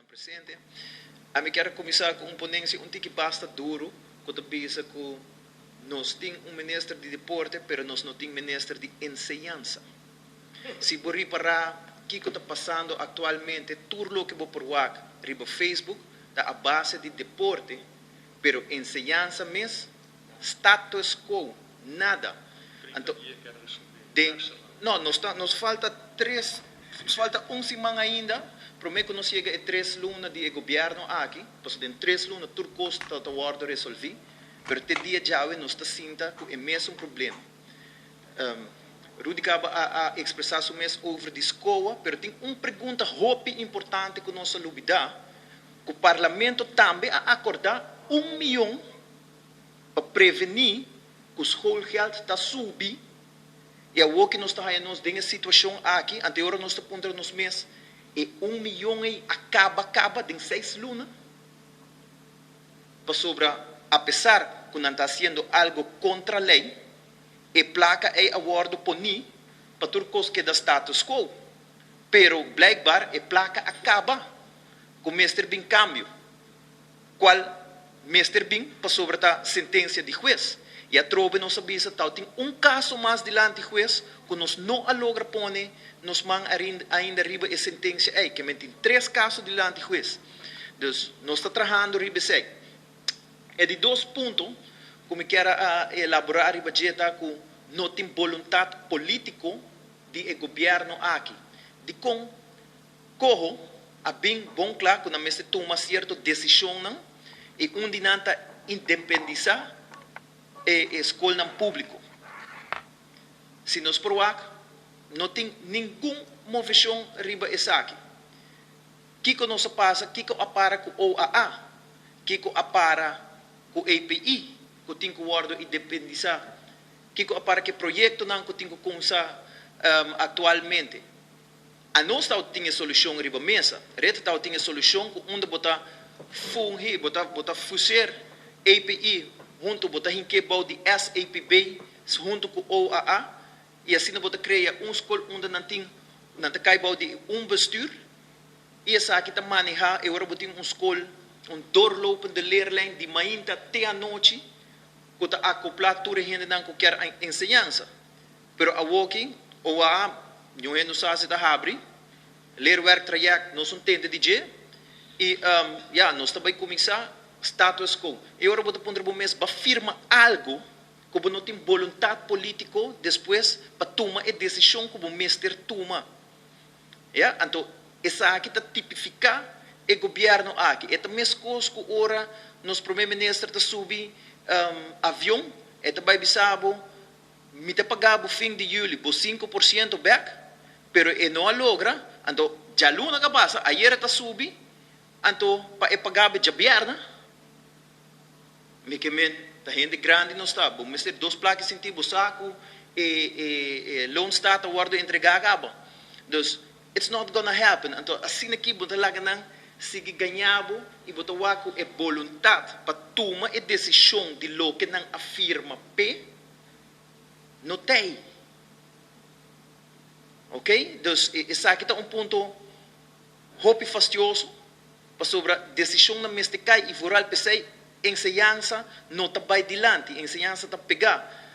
Presente. Ami kier cuminsa cu un ponencia un tiki basta duro, cu ta bisa cu nos tin un minister di deporte, pero nos no tin minister di enseñansa. Si bo ripara kico ta pasando actualmente, tur loke bo por wak riba Facebook ta a base di deporte, pero enseñansa mes, status quo, nada. Anto, no, nos falta 3, nos falta un siman ainda, prome cu nos yega e 3 luna di gobierno aki, pasobra den 3 luna tur cos ta wordo resolvi, pero te dia djawe nos ta sinta cu e mesun problema. Rudy caba a expresa su mes over di scol, pero tin un pregunta hopi importante cu nos a lubida, cu parlamento tambe a acorda 1 miyon pa preveni cu schoolgeld ta subi, y awor cu nos ta nos den e situacion aki, anterior nos ta puntra nos mes, e 1 miyon ey a caba caba den 6 luna? Pasobra, apesar cu nan ta haciendo algo contra ley, e placa ey a wordo poni pa tur cos keda status quo. Pero blijkbaar e placa a caba, cu mester bin cambio. Cual mester bin pasobra ta sentencia di hues. Y atrobe nos a bisa tal tin un caso mas dilanti hues cu nos no a logra pone nos man ainda riba e sentencia ey, kiermen tin tres caso dilanti hues. Dus nos ta trahando riba esey. E di dos punto, cu mi kier elabora riba dje ta cu no tin boluntad politico di e gobierno aki. Di con coho a bin bon cla cu nan mester tuma cierto decision y un di nan ta independisa e scol publico. Si nos por wak, no tin ningun movecion riba esaki. Kico nos a pasa, kico a para cu OAA, kico a para cu API, cu tin cu wordo independisa, kico a para cu proyectonan cu tin cu cuminsa actualmente. Anos ta tin solucion riba mesa. Red ta tin solucion cu unda bo ta fungi, bo ta fuseer API hunto, bo ta hinke bou di SAPB hunto cu OAA y asina bo ta crea un scol unda nan tin nan ta cay bou di un bestuur y esaki ta maneha y ora bo tin un scol, un doorlopende leerlijn di mainta te anochi cu ta acopla tur hendenan cu kier enseñansa. Pero awoki OAA no sa si ta habri, leerwerktraject nos no tende di dje y ja, nos tambe cuminsa status quo. Y ora bo ta puntra bo mes, bo a firma algo cu no tin boluntad politico despues pa tuma e decision cu bo mester tuma. Ja, anto esaki ta tipifica e gobierno aki. E ta mescos cu ora nos prome minister ta subi avion, e ta bay bisa bo, "Mi ta paga bo fin di juli, bo 5% back," pero e no a logra, anto dialuna cu pasa, ayera ta subi, anto pa e paga diabierna, mi kiermen, ta hende grandi nos ta, bo mester dos placa sinti bo sa cu e loonstaat a wordo entrega caba. Dus it's not gonna happen. Anto asina aki bo ta laga nan sigui gaña bo y bo ta wak cu e boluntad pa tuma e decision di loke nan a firma pe no tin. Ok? Dus esaki ta un punto hopi fastioso pasobra decision nan mester cay y vooral p'esey enseñansa no ta bay dilanti, enseñansa ta pega.